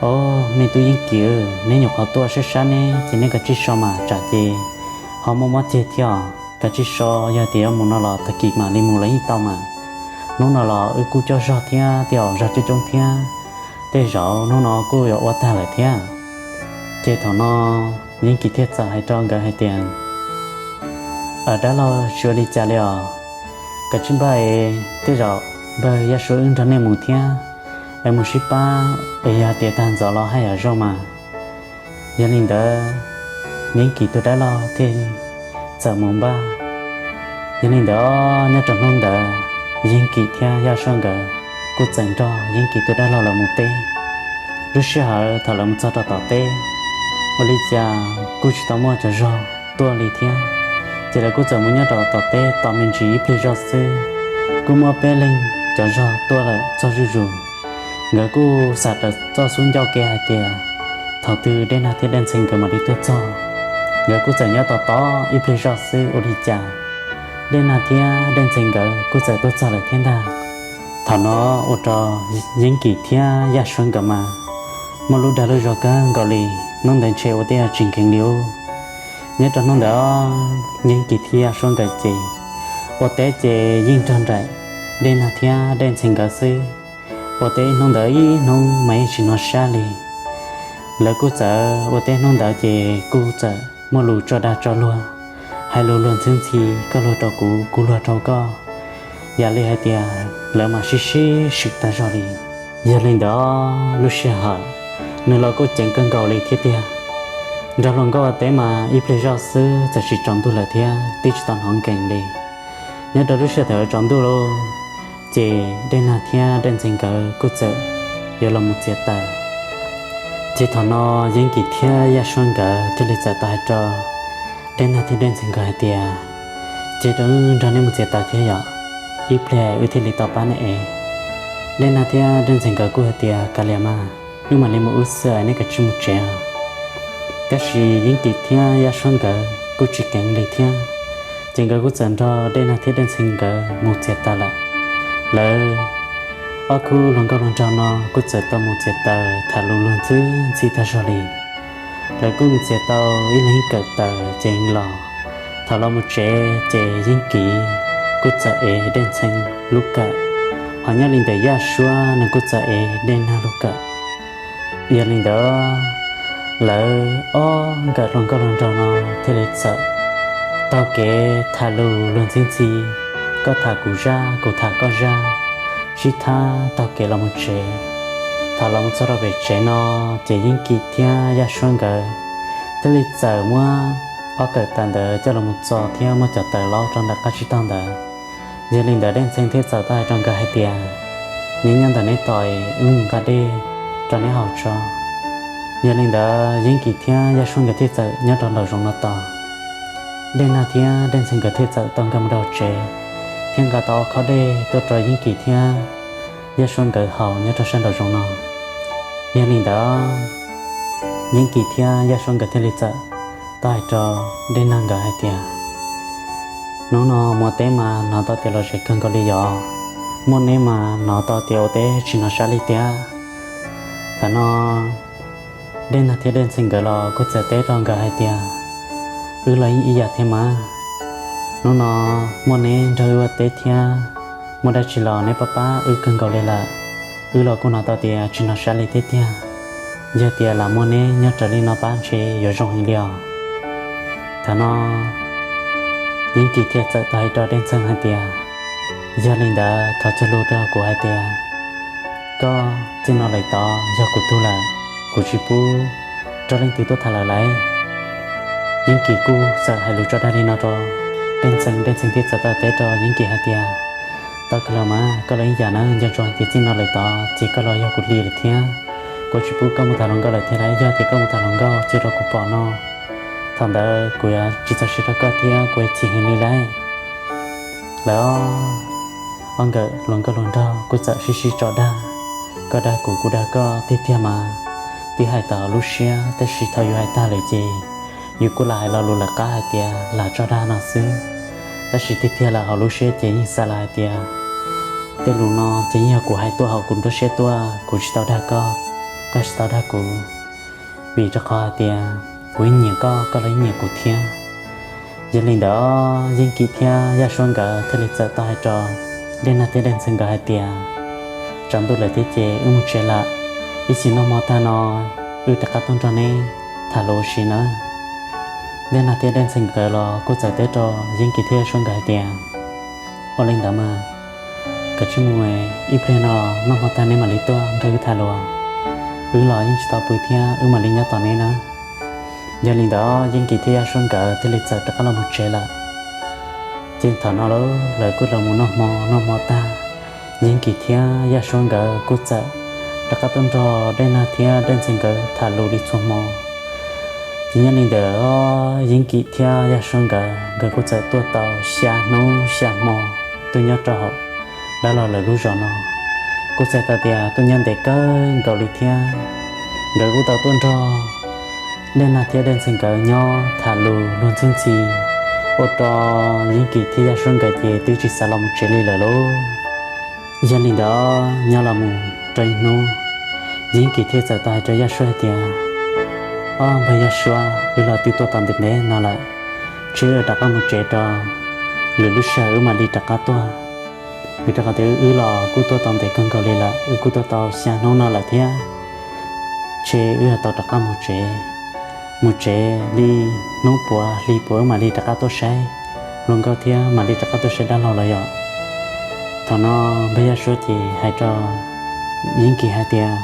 Au, me tub Yeeb Kim, neb nyuam qhuav tuaj sab sab ne ces neb kav tsij so mas tsam ces ho muaj mob ceg thiab os. Kav tsij so, yog tias yuav mus no los tag kis mam li mus los yeej tau mas. Hnub no los wb kuj coj zog thiab tej zaum zog coob coob thiab, tej zaum hnub no kuj yuav ua tag lawm thiab. Ces thaum no Yeeb Kim thiaj txawm hais rau nkawd hais tias, Aws, dab laug, tsis ua li cas li os. Kav tsij npaj es tej zaum npawg Yaj Suab wb nrog nej mus thiab, es mus sib pab es yog tias tag ntxov los haj yam zoo mas. Yog li ntawd, Yeeb Kim tus dab laug thiaj txawm mus npaj. Yog li ntawd, nyob rau hnub ntawd, Yeeb Kim thiab Yaj Suab nkawd kuj txawm nrog Yeeb Kim tus dab laug lawv mus teb. Lub sij hawm thaum lawv mus txog rau tom teb, ua li cas kuj tsis tau muaj cov zog tuaj li thiab. Ces lawv kuj txawm mus nyob rau tom teb tos me ntsis ib pliag zog xwb, kuj muaj peb leeg cov zog tuaj lawm txog zuj zus. Nkawd kuj xav raws txoj xub ncauj kev hais tias thaum twg Dej Nag thiab Dej Ntxhee nkawd mam li tuaj txog. Nkawd kuj txawm nyob tos tos ib pliag zog xwb, ua li cas Dej Nag thiab Dej Ntxhee nkawd kuj txawm tuaj txog lawm thiab ntag. Thaum no ua rau Yeeb Kim thiab Yaj Suab nkawd mas muaj lub dag lub zog kawg nkaus li. Hnub ntawd ntshe ua teb tsis nkees li ub. Nyob rau hnub ntawd, Yeeb Kim thiab Yaj Suab nkawd ces ua teb ces yeej nrog nraim Dej Nag thiab Dej Ntxhee nkawd xwb. Ua teb hnub ntawd ib hnub mas yeej tsis hnov sab li. Lawv kuj txawm ua teb hnub ntawd ces kuj txawm muaj lus tso dag tso luag, hais lus luag ntxhi ntxhi, koj luag rau kuv, kuv luag rau koj. Yam li hais tias lawv mas sib sib swm tag zog li. Yog li ntawd, lub sij hawm nws los kuj ceev kawg nkaus li thiab tiag. Nrog luag nkauj ua teb mas ib pliag zoj xwb txawm sis tsaus ntuj lawm thiab twb tsis tau hnov nkees li. Nyob rau lub sij hawm thaum tsaus ntuj lawm, ces Dej Nag thiab Dej Ntxhee nkawd kuj txawm yuav los mus txiav taws. Ces thaum no Yeeb Kim thiab Yaj Suab nkawd thiaj li txawm tau hais rau Dej Nag thiab Dej Ntxhee nkawd hais tias, Cia rau wb nrog nej mus txiav taws thiab yom, ib pliag wb thiaj li tau pab nej es. Dej Nag thiab Dej Ntxhee nkawd kuj hais tias, Kav liam mas, wb mam li mus wb xwb, nej kav tsij mus tsev. Tab sis Yeeb Kim thiab Yaj Suab nkawd kuj tsis keev li thiab, ces nkawd kuj txawm nrog Dej Nag thiab Dej Ntxhee nkawd mus txiav taws lawm. Lawv ob khub hluas nkauj hluas nraug no kuj txawm tau mus txiav taws tham lus luag ntxhi ntxhi tag zog li. Lawv kuj mus txiav tau ib leeg kawm taws ces los. Thaum los mus tsev ces Yeeb Kim kuj txawm ev Dej Ntxhee lub kawm, hos nyob li ntawm Yaj Suab nws kuj txawm ev Dej Nag lub kawm. Yog li ntawd, lawv ob nkawm hluas nkauj hluas nraug no thiaj li txawm taug kev tham lus luag ntxhi ntxhi, koj tham kuv zaj, kuv tham koj zaj, sib thab taug kev los mus tsev. Thaum los mus txog rau pem tsev no, ces Yeeb Kim thiab Yaj Suab nkawd thiaj li txawm muab ob kawm taws ntawd coj los mus txo thiab muab cov taws laub rau nram qab tsib taug ntawd. Yog li ntawd Dej Ntxhee thiaj txawm tau hais rau nkawd hais tias, Neb nyob ntawm neb tos, wb mus nqa dej rau neb haus tso. Yog li ntawd Yeeb Kim thiab Yaj Suab nkawd thiaj txawm nyob rau nraum zoov no tos. Dej Nag thiab Dej Ntxhee nkawd thiaj txawm tau nkag mus rau tsev, thiab nqa tau ob khob dej tuaj rau Yeeb Kim thiab Yaj Suab nkawd haus nyob rau sab nraum zoov no. Yog li ntawd, Yeeb Kim thiab Yaj Suab nkawd thiaj li txawm tau hais rau Dej Nag nkawd hais tias, Hnub no mus teb mas hnov tau tias los zem kawg nkaus li yom, muaj neb mas hnov tau tias ua teb tsis hnov sab li tiag. Thaum no Dej Nag thiab Dej Ntxhee nkawd los kuj txawm teb rau nkawd hais tias, Wb los yeej ib yam thiab mas. Hnub no muaj neb nrog wb ua teb thiab, muaj dab tsi los neb pab pab wb kawg nkaus li lawm. Wb los kuj hnov tau tias tsis hnov sab li thiab tiag. Yog tias lam muaj neb nyob raws li no pab ntshe yuav zoo heev li os. Thaum no Yeeb Kim thiaj txawm tau hais rau Dej Ntxhee hais tias, Yog li ntawd thov cog lus rau kuv hais tias, koj txij no lawm tod yog kuv tug lawm, kuv tsis pub rau leej twg tuaj tham lawm lauj. Yeeb Kim kuj txawm hais lus tso dag li no rau Dej Ntxhee, Dej Ntxhee thiaj txawm tau teb rau Yeeb Kim hais tias, Tau kawg los mas, koj los ib yam na, nco ntsoov hais tias txij no lawm tod ces koj los yog kuv li lawm thiab. Kuv tsis pub koj mus tham hluas nkauj lawm thiab lauj, yog tias koj mus tham hluas nkauj cia rau kuv pom no, thaum ntawd kuv yuav tsis txaus siab rau koj thiab kuv yuav chim heev li lauj. Lawv ob nkawm hluas nkauj hluas nraug kuj txawm sib sib tso dag, Koj dag kuv kuv dag koj tiag tiag mas, twb hais tau lub siab, tab sis thaum yus hais tag lawm ces yus kuj lam hais lo lus lawv qab hais tias lam tso dag no xwb. Tab sis tiag tiag lawm hauv lub siab ces yeej xav lawm hais tias tej lus no ces yeej yog kuv hais tuaj hauv kuv nruab siab tuaj, kuv tsis tau dag koj, koj tsis tau dag kuv, vim rau qhov hais tias kuv yeej nyiam koj, koj los yeej nyiam kuv thiab. Yog li ntawd Yeej Kim thiab Yaj Suab nkawd thiaj li txawm tau hais rau Dej Nag thiab Dej Ntxhee nkawd hais tias, tsam ntuj lawm thiab ces wb mus tsev lawm, ib chim noj hmo tag no wb rov qab tuaj nrog neb tham lus ua si nawb. Dej Nag thiab Dej Ntxhee nkawd los kuj txawm teb rau Yeej Kim thiab Yaj Suab nkawd hais tias, ua li ntawd mas, koj cia li mus, ib pliag no noj hmo tag neb mam li tuaj nrog wb tham lus, wb los yeej tsis tau pw thiab wb mam li nyob tos neb nawb. Yog li ntawd Yeej Kim thiab Yaj Suab nkawd thiaj li txawm rov qab los mus tsev lawm. Ces thaum no lawv kuj los mus noj hmo, noj hmo tag, Yeej Kim thiab Yaj Suab nkawd kuj txawm rov qab tuaj nrog Dej Nag thiab Dej Ntxhee nkawd tham lus li txhua hmo. Ces nyob li ntawd Yeej Kim thiab Yaj Suab nkawd, nkawd kuj txawm tuaj tau xya hnub xya hmo tuaj nyob rau hauv dab laug lawv lub zos no. Kuj txhais tau tias tuaj nyob ntev kawg nkaus li thiab. Nkawd kuj tau tuaj nrog Dej Nag thiab Dej Ntxhee nkawd nyob tham lus luag ntxhi ntxhi, ua rau Yeej Kim thiab Yaj Suab nkawd ces twb tsis xav los mus tsev li lawm lauj. Yog li ntawd nyob los mus rau ib hnub, Yeej Kim thiaj txawm tau hais rau Yaj Suab hais tias, ob npawg Yaj Suab, wb los twb tuaj tau ntev ntev no lawm, cia wb rov qab mus tsev rau, lwm lub sij hawm wb mam li rov qab tuaj. Vim rau qhov tias wb los kuj tuaj tau ntev kawg nkaus li lawm, wb kuj tuaj tau xya hnub no lawm thiab. Ces wb yuav tau rov qab mus tsev, mus tsev li hnub puav hli puav wb mam li rov qab tuaj saib hluas nkauj thiab mam li rov qab tuaj saib dab laug los yom. Thaum no npawg Yaj Suab ces hais rau Yeej Kim hais tias,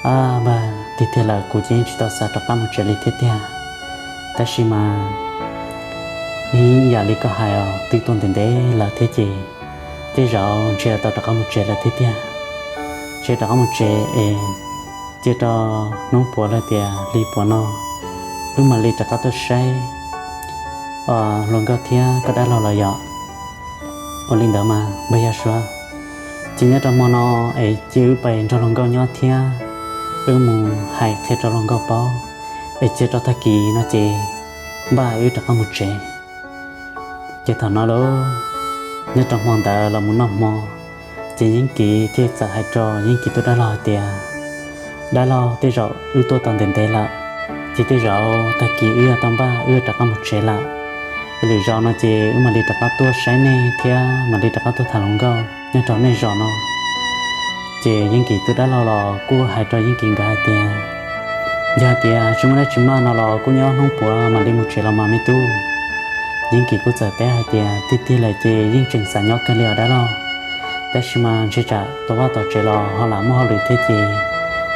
ab npawg, tiag tiag lawm kuv ces yeej tsis tau xav rov qab mus tsev li thiab tiag. Tab sis mas ib yam li koj hais os, twb tuaj ntev ntev lawm thiab ces tej zaum ntshe tau rov qab mus tsev lawm thiab tiag. Ces rov qab mus tsev es cia rau hnub puav los tias hli puav no wb mam li rov qab tuaj saib hluas nkauj thiab koj dab laug los yom. Ua li ntawd mas npawg Yaj Suab, ces nyob rau hmo no es cia wb pais nrog hluas nkauj nyob thiab, wb mus hais qhia rau hluas nkauj paub, es cia rau tag kis no ces npaj wb rov qab mus tsev. Ces thaum no lawm, nyob rau hmo ntawd los mus noj hmo, ces Yeej Kim thiaj txawm hais rau Yeej Kim tus dab laug hais tias, dab laug, tej zaum wb tuaj tau ntev ntev lawm, ces tej zaum tag kis wb yuav tau npaj wb yuav rov qab mus tsev lawm. Es lwm zaus no ces wb mam li rov qab tuaj saib nej thiab mam li rov qab tuaj tham hluas nkauj nyob rau nej zos no. Ces Yeej Kim tus dab laug los kuj hais rau Yeej Kim nkawd hais tias, yog hais tias tsis muaj dab tsi maj no los kuj nyob hnub puav mam li mus tsev los mas me tub. Yeej Kim kuj txawm teb hais tias, tiag tiag lawm ces yeej tseem xav nyob kawg li os dab laug, tab sis mas ntshe tsam tus vaj tom tsev los ho lam muaj hauj lwm thiab ces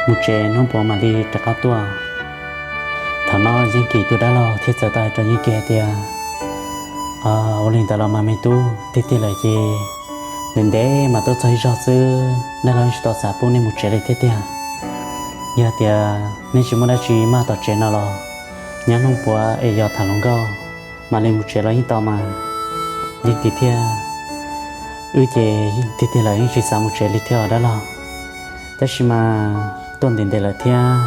mus tsev hnub puav mam li rov qab tuaj. Thaum no Yeej Kim tus dab laug thiaj txawm tau hais rau Yeej Kim hais tias, ua li ntawd los mas me tub, tiag tiag lawm ces ntev ntev mas tuaj txog ib zaug xwb, dab laug yeej tsis tau xav pub nej mus tsev li thiab tiag. Yog tias nej tsis muaj dab tsi maj tom tsev no los, nyob hnub puav es yog tham hluas nkauj mam li mus tsev los yeej tau mas. Yeej Kim thiab wb ces tiag tiag lawm yeej tsis xav mus tsev li thiab os dab laug, tab sis mas tuaj ntev ntev lawm thiab,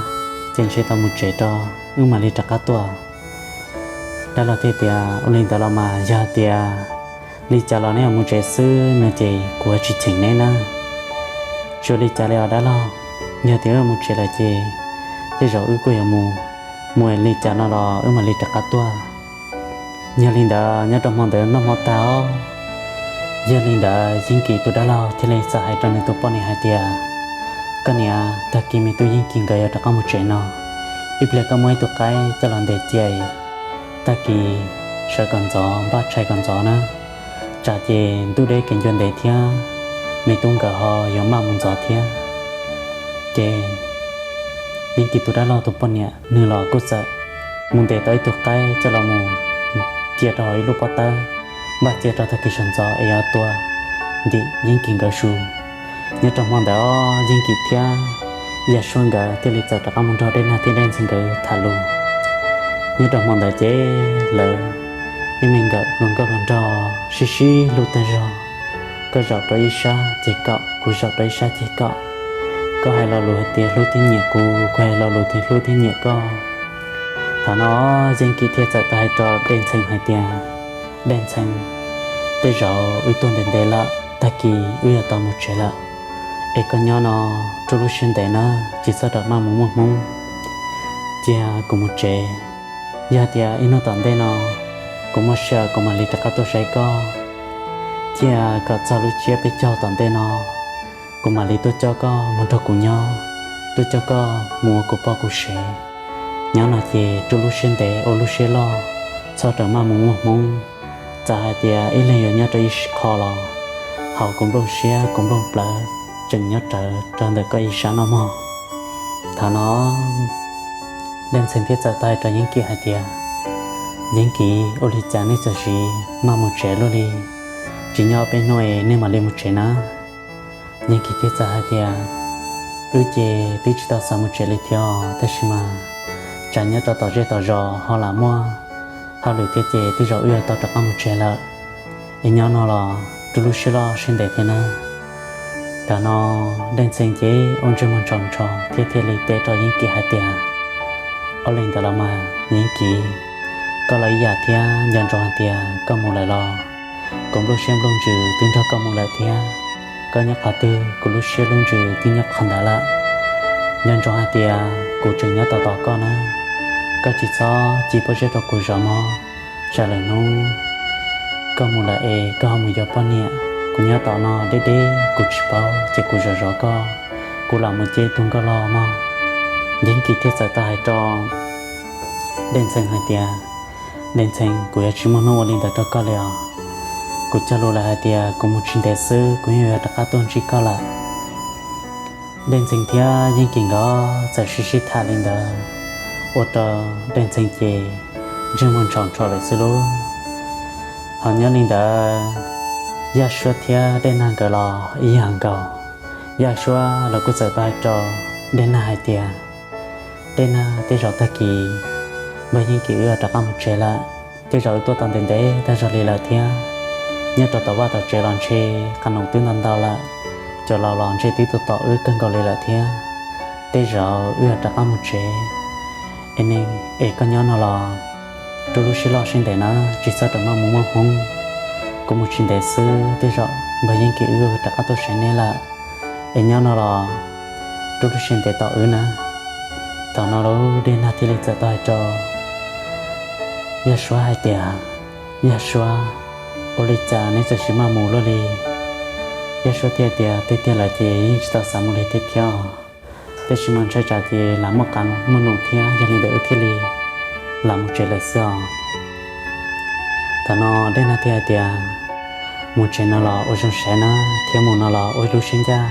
ces ntshe tau mus tsev rau, wb mam li rov qab tuaj. Dab laug thiaj tias, ua li ntawd los mas yog tias li cas los neb yuav mus tsev xwb no ces kuv tsis cheem neb nawb. Tsis ua li cas li os dab laug, yog tias wb mus tsev lawm ces tej zaum wb kuj yuav mus, mus li cas no los wb mam li rov qab tuaj. Yog li ntawd nyob rau hmo ntawd noj hmo tag os, yog li ntawd Yeej Kim tus dab laug thiaj li txawm hais rau nws tus poj niam hais tias, koj niam, tag kis me tub Yeej Kim nkawd yuav rov qab mus tsev no, ib pliag koj muab ib tug qaib coj los ntes cia, tag kis sawv kom ntxov npaj tshais kom ntxov na, tsam ces ntuj deb kev ncua ntev thiab, me tub nkawd ho yuav maj mus ntxov thiab. Ces Yeej Kim tus dab laug tus poj niam nws los kuj txawm mus ntes tau ib tug qaib coj los mus cia rau hauv ib lub pob tawb, npaj cia rau tag kis sawv ntxov es yuav tua ntim Yeej Kim nkawd su. Nyob rau hmo ntawd Yeej Kim thiab Yaj Suab nkawd thiaj li txawm rov qab mus nrog Dej Nag thiab Dej Ntxhee nkawd tham lus. Nyob rau hmo ntawd ces lawv ib me nkawm hluas nkauj hluas nraug sib sib hlub tag zog, koj zaum rau ib sab ces kom, kuv zaum rau ib sab ces kom. Koj hais lo lus hais tias hlub thiab nyiam kuv, kuv hais lo lus tias hlub thiab nyiam koj. Thaum no Yeej Kim thiaj txawm tau hais rau Dej Ntxhee hais tias, Dej Ntxhee, tej zaum wb tuaj ntev ntev lawm, tag kis wb yuav tau mus tsev lawm. Es koj nyob no rub lub siab ntev nawb, tsis txhob rawm maj mus muaj hmoob. Cia kuv mus tsev. Yog tias ib hnub tom ntej no kuv muaj sij hawm kuv mam li rov qab tuaj saib koj. Cia kom txog lub tsiab peb caug tom ntej no, kuv mam li tuaj coj koj mus nrog kuv nyob, tuaj coj koj mus ua kuv poj kuv sev. Nyob no ces rub lub siab ntev ua lub siab loj, txhob rawm maj mus muaj hmoob. Txawm hais tias ib leeg yuav nyob rau ib qho los, hauv kuv nplooj siab kuv nplooj plawv tseem nyob rawv rau ntawm koj ib sab no mog. Thaum no Dej Ntxhee thiaj txawm tau hais rau Yeej Kim hais tias, Yeej Kim, ua li cas nej txawm sim maj mus tsev luaj li? Tsis nyob peb hnub es nej mam li mus tsev na. Yeej Kim thiaj txawm hais tias, Wb ces twb tsis tau xav mus tsev li thiab, tab sis mas tsam nyob rau tom zej tom zos ho lam muaj hauj lwm thiab ces tej zaum wb yuav tau rov qab mus tsev lawm. Es nyob no los rub lub siab loj siab ntev thiab nawb. Thaum no Dej Ntxhee ces ua ntsej muag ntshov ntshov thiab thiaj li teb rau Yeej Kim hais tias, Ua li ntawd los mas Yeej Kim, koj los ib yam thiab, nco ntsoov hais tias koj mus lawm los kuv nplooj siab nplooj ntsws twb nrog koj mus lawm thiab. Koj nyob qhov twg kuv lub siab lub ntsws twb nyob qhov ntawd lawm. Nco ntsoov hais tias kuv tseem nyob tos tos koj na. Koj tsis txhob ci pob zeb rau kuv zov mog, tsam lwm hnub koj mus lawm es koj ho mus yuav poj niam, kuv nyob tom no deb deb kuv tsis paub ces kuv zov zov koj, kuv lam mus cia ib tug nkauj loj mog. Yeej Kim thiaj txawm tau hais rau Dej Ntxhee hais tias, Dej Ntxhee, kuv yuav tsis muaj hnub ua li ntawd rau koj li os. Kuv cog lus lawm hais tias kuv mus tsis ntev xwb kuv yeej yuav rov qab tuaj ntsib koj lawm. Dej Ntxhee thiab Yeej Kim nkawd txawm sib sib tham li ntawd, ua rau Dej Ntxhee ces ntsej muag ntshov ntshov lawm xwb lauj. Ho nyob li ntawd, Yaj Suab thiab Dej Nag nkawd los ib yam nkaus. Yaj Suab los kuj txawm tau hais rau Dej Nag hais tias, Dej Nag, tej zaum tag kis npawg Yeej Kim wb rov qab mus tsev lawm. Tej zaum wb tuaj tau ntev ntev tag zog li lawm thiab. Nyob rau tom vaj tom tsev los ntshe qab noom twb ntau ntau lawm, cov laus los ntshe twb tuaj tos wb kawg nkaus li lawm thiab. Tej zaum wb yuav rov qab mus tsev. Es ne, es koj nyob no los rub lub siab loj siab ntev na, tsis txhob rawm maj mus muaj hmoob. Kuv mus tsis ntev xwb tej zaum npawg Yeej Kim wb rov qab tuaj saib neb lawm. Es nyob no los rub lub siab ntev tos wb na. Thaum no lub Dej Nag thiaj li txawm tau hais rau Yaj Suab hais tias, Yaj Suab, ua li cas neb txawm sim maj mus luaj li? Yaj Suab thiaj tias, Tiag tiag lawm ces yeej tsis tau xav mus li thiab thiab, tab sis mas ntshai tsam ces lam muaj qab muaj num thiab, yog li ntawd wb thiaj li lam mus tsev lawm xwb os. Thaum no Dej Nag thiaj hais tias, Mus tsev no los ua zoo saib na, thiab mus no los ua lub siab ncaj.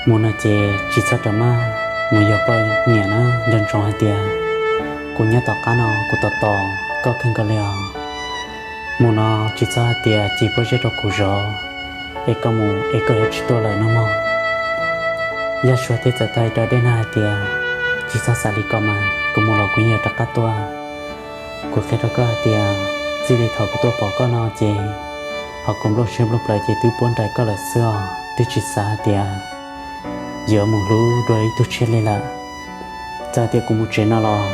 Mus no ces tsis txhob rawm maj mus yog poj niam na, nco ntsoov hais tias kuv nyob tom qab no kuv tos tos koj kawg nkaus li os. Mus no tsis txhob hais tias ci pob zeb rau kuv zov, es koj mus es koj yuav tsis tuaj lawm no mog. Yaj Suab thiaj txawm tau hais rau Dej Nag hais tias, Tsis txhob xav li ko mas, kuv mus los kuv yeej yuav rov qab tuaj. Kuv qhia rau koj hais tias txij li thaum kuv tuaj pom koj no ces ho kuv nplooj siab nplooj plawv ces twb puab nraim koj lawm xwb os, twb tsis xav hais tias yuav mus hlub dua ib tug tshiab li lawm. Txawm tias kuv mus tsev no los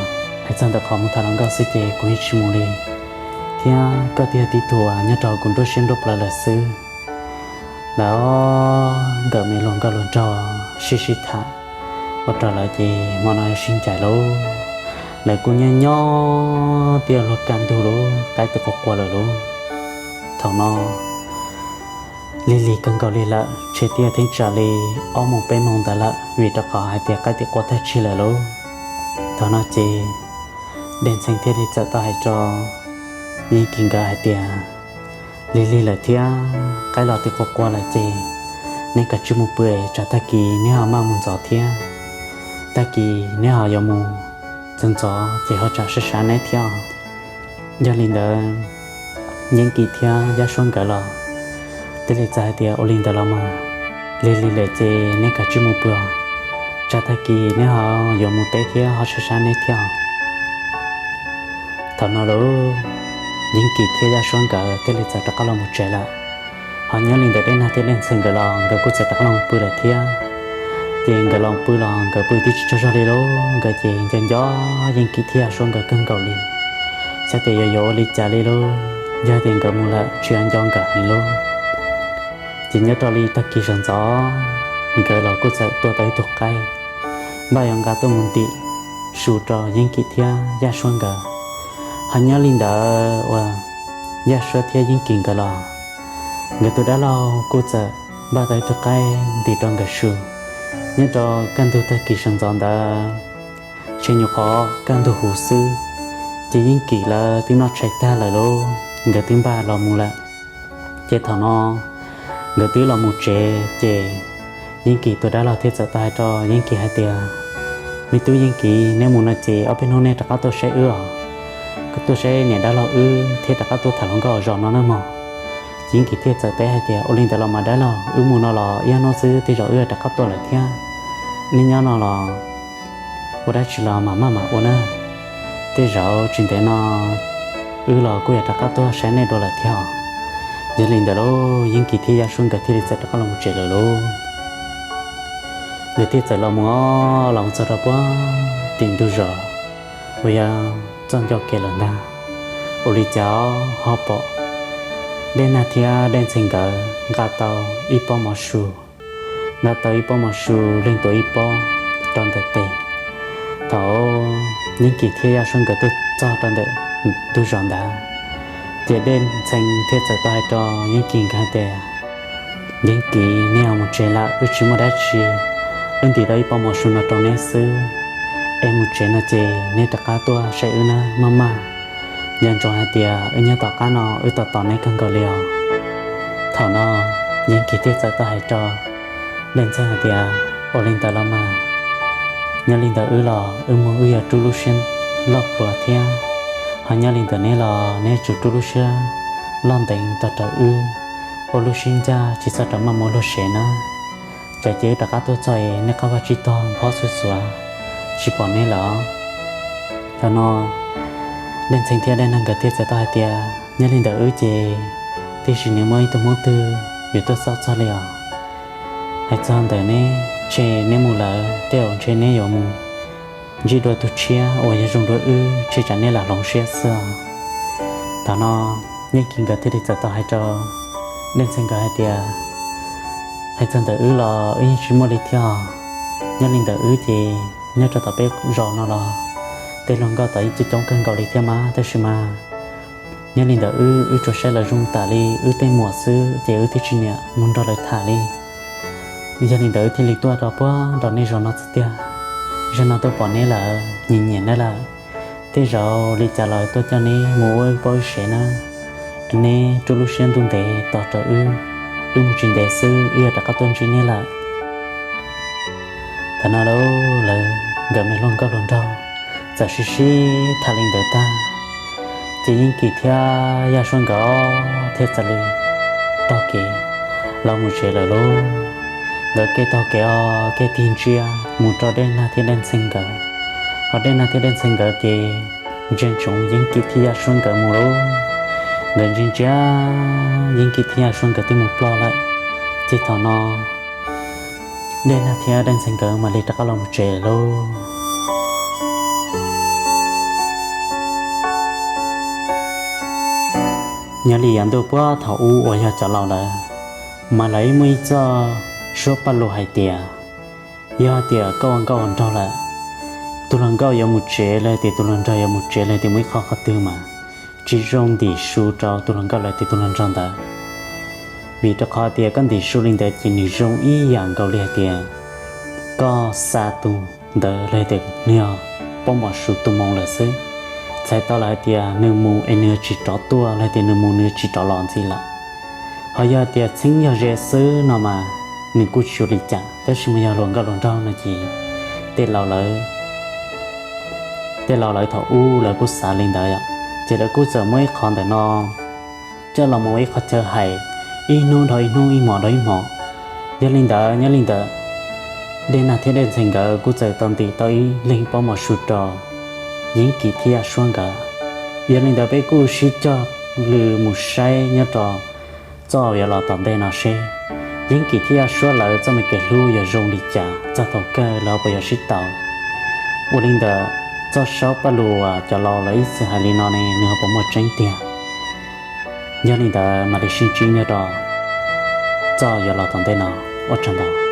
hais txog ntawm qhov mus tham hluas nkauj xwb ces kuv yeej tsis mus li, thiab koj twb yog tib tug uas nyob rau kuv nruab siab nruab plawv lawm xwb. Lawv nkawm me luag nkauj luag nraug sib sib tham ua rau lawv ces hmo no sib ncaim lauj, lawv kuj nyob nyob twb luag kaj ntug lauj, qaib twb qua qua lawm lauj. Thaum no lig lig kawg nkaus li lawm, ntshe twb yog theeb tsam li ob moos peb moos ntawd lawm, vim rau qhov hais tias qaib twb qua tag tsig lawm lauj. Thaum no ces Dej Ntxhee thiaj li txawm tau hais rau Yeej Kim nkawd hais tias, Lig lig lawm thiab qaib los twb qua qua lawm ces neb kav tsij mus pw, tsam tag kis neb ho maj mus ntxov thiab, tag kis neb ho yuav mus ntxov ntxov ces ho tsam sab sab neb thiab. Yog li ntawd, Yeej Kim thiab Yaj Suab nkawd los thiaj li txawm hais tias, Ua li ntawd los mas, lig lig lawm ces neb kav tsij mus pw, tsam tag kis neb ho yuav mus teb thiab ho sab sab neb thiab. Thaum no lauj, Yeej Kim thiab Yaj Suab nkawd thiaj li txawm rov qab los mus tsev lawm. Ho nyob li ntawd Dej Nag thiab Dej Ntxhee nkawd los nkawd kuj txawm rov qab los pw lawm thiab. Ces nkawd los pw los nkawd pw twb tsis tsaug zog li lauj, nkawd ces nco nco Yeej Kim thiab Yaj Suab nkawd kawg nkaus li, xav tias yuav yuav ua li cas li lauj, yog tias nkawd mus lawm tsis yog nco nkawd heev lauj. Ces nyob rau li tag kis sawv ntxov, nkawd los kuj txawm tua tau ib tug qaib, npaj yuav nqa tuaj mus ntim su rau Yeej Kim thiab Yaj Suab nkawd. Ho nyob li ntawd uas Yaj Suab thiab Yeej Kim nkawd los, nkawd tus dab laug kuj txawm npaj tau ib tug qaib ntim rau nkawd su. Nyob rau kaj ntug tag kis sawv ntxov ntawd, tseem nyuam qhuav kaj ntug huv xwb, ces Yeej Kim lawv twb noj tshais tag lawm lauj, nkawd twb npaj los mus lawm. Ces thaum no nkawd twb los mus tsev ces Yeej Kim tus dab laug thiaj txawm tau hais rau Yeej Kim hais tias, Me tub Yeej Kim, neb mus no ces ob peb hnub nej rov qab tuaj saib wb os, tuaj saib niam dab laug wb thiab rov qab tuaj tham hluas nkauj zos no nawb mog. Ces Yeej Kim thiaj txawm teb hais tias, Ua li ntawd los mas dab laug, wb mus no los ib ob hnub xwb tej zaum wb rov qab tuaj lawm thiab. Nej nyob no los ua dab tsi los mam maj mam ua na, tej zaum tsis ntev no wb los kuj yuav rov qab tuaj saib nej dua lawm thiab. Yog li ntawd lauj, Yeej Kim thiab Yaj Suab nkawd thiaj li txawm rov qab los mus tsev lawm lauj. Nkawd thiaj txawm los mus, los mus txog rau puag tim ntug zos uas yog txoj ncauj kev lawm ntag. Ua li cas ho pom Dej Nag thiab Dej Ntxhee nkawd nqa tau ib pob mov su, nqa tau ib pob mov su leej twg ib pob rau ntawm tes. Thaum Yeej Kim thiab Yaj Suab nkawd tuaj txog rau ntawm ntug zos ntawd, ces Dej Ntxhee thiaj txawm tau hais rau Yeej Kim nkawd hais tias, Yeej Kim, neb mus tsev lawm, wb tsis muaj dab tsi, wb ntim tau ib pob mov su no rau neb xwb, es mus tsev no ces neb rov qab tuaj saib wb nawb maj maj. Nco ntsoov hais tias wb nyob tom qab no wb tos tos neb kawg nkaus li os. Thaum no Yeej Kim thiaj txawm tau hais rau Dej Ntxhee hais tias, Ua li ntawd los mas, nyob li ntawd wb los wb mus wb yuav rub lub siab loj pluav thiab, ho nyob li ntawd neb los neb tsuas rub lub siab loj ntev tos rau wb, ua lub siab ncaj tsis txhob rov maj mus ua luag sev nawb. Tsam ces wb rov qab tuaj txog es nej qab vaj tsib taug nphob xuav xuav tsis pom neb lawm. Thaum no Dej Ntxhee thiab Dej Nag nkawd thiaj txawm tau hais tias, Nyob li ntawd wb ces tib si nws muaj ib tug hmoob twg yuav tuaj xauj txog li os. Hais txog ntawm neb ces neb mus lawm tej zaum ntshe neb yuav mus ntsib dua tus tshiab uas yog zoo dua wb, ntshe tsam neb lam hloov siab xwb os. Thaum no Yeej Kim nkawd thiaj li txawm tau hais rau Dej Ntxhee nkawd hais tias, Hais txog ntawm wb los wb yeej tsis muaj li thiab os. Nyob li ntawd wb ces nyob rau tom peb zos no los tej hluas nkauj tau ib coob coob kawg nkaus li thiab mas, tab sis mas nyob li ntawd wb wb tsuas saib lawv zoo tas li wb tej muam xwb ces wb twb tsis nyiam mus nrog lawv tham li. Yog li ntawd wb thiaj li tuaj rau puag nram nej zos no xwb tiag. Zaum no tuaj pom neb lawm nyiam nyiam neb lawm, tej zaum li cas los tuaj coj neb mus ua wb pab wb sev nawb. Neb rub lub siab ntuj ntev tos rau wb, wb mus tsis ntev xwb wb yuav rov qab tuaj ntsib neb lawm. Thaum no lawv nkawd me hluas nkauj hluas nraug txawm sib sib tham li ntawd tag, ces Yeej Kim thiab Yaj Suab nkawd thiaj txawm li taug kev los mus tsev lawm lauj. Nkawd kev taug kev os kev tig ntsia mus rau Dej Nag thiab Dej Ntxhee nkawd, ho Dej Nag thiab Dej Ntxhee nkawd ces ntsia ntsoov Yeej Kim thiab Yaj Suab nkawd mus lauj. Nkawd ntsia ntsia Yeej Kim thiab Yaj Suab nkawd twb mus ploj lawm, ces thaum no Dej Nag thiab Dej Ntxhee nkawd mam li rov qab los mus tsev lauj. Nyob li yav ntuj puag thaum ub uas yog cov laus lawm, mas lawv muaj ib txoj suab paj lug hais tias, yog tias koj ua nkauj ua nraug lawm, tus hluas nkauj yuav mus tsev los tias tus hluas nraug yuav mus tsev los tias mus ib qho qhov twg mas tsis zoo ntim su rau tus hluas nkauj los tias tus hluas nraug ntawd. Vim rau qhov tias koj ntim su li ntawd ces nws zoo ib yam nkaus li hais tias koj xa tus ntawd los tias nws yog pob mov su tus moos lawm xwb. Txhais tau lawm hais tias nws mus es nws tsis rov tuaj los tias nws mus nws tsis rov los ntxiv lawm. Ho yog tias txheeb yog ze xwb no mas nws kuj tsis ua li cas, tab sis mas yog hluas nkauj hluas nraug no ces tej laus lawv tej laus lawv thaum ub lawv kuj xav li ntawd yom, ces lawv kuj txawm muab ib qho ntawm no coj los mus ua ib qho chaw hais, ib hnub dhau ib hnub, ib hmos dhau ib hmos. Yog li ntawd nyob li ntawd, Dej Nag thiab Dej Ntxhee nkawd kuj txawm tau ntim tau ib leeg pob mov su rau Yeej Kim thiab Yaj Suab nkawd. Yog li ntawd peb kuj sib cog lus mus saib nyob rau txoj uas yuav los tom ntej no seb Yeeb Kim thiab Yaj Suab lawv txoj me kev hlub yuav zoo li cas, txog thaum kawg lawv ho puas yuav sib tau. Ua li ntawd, txoj saub Paj Lug uas cov laus lawv ib txwm hais li no ne, nws ho puas muaj tseeb tiag? Yog li ntawd mam li sib ntsib nyob rau txoj yuav los tom ntej no. Ua tsaug ntau.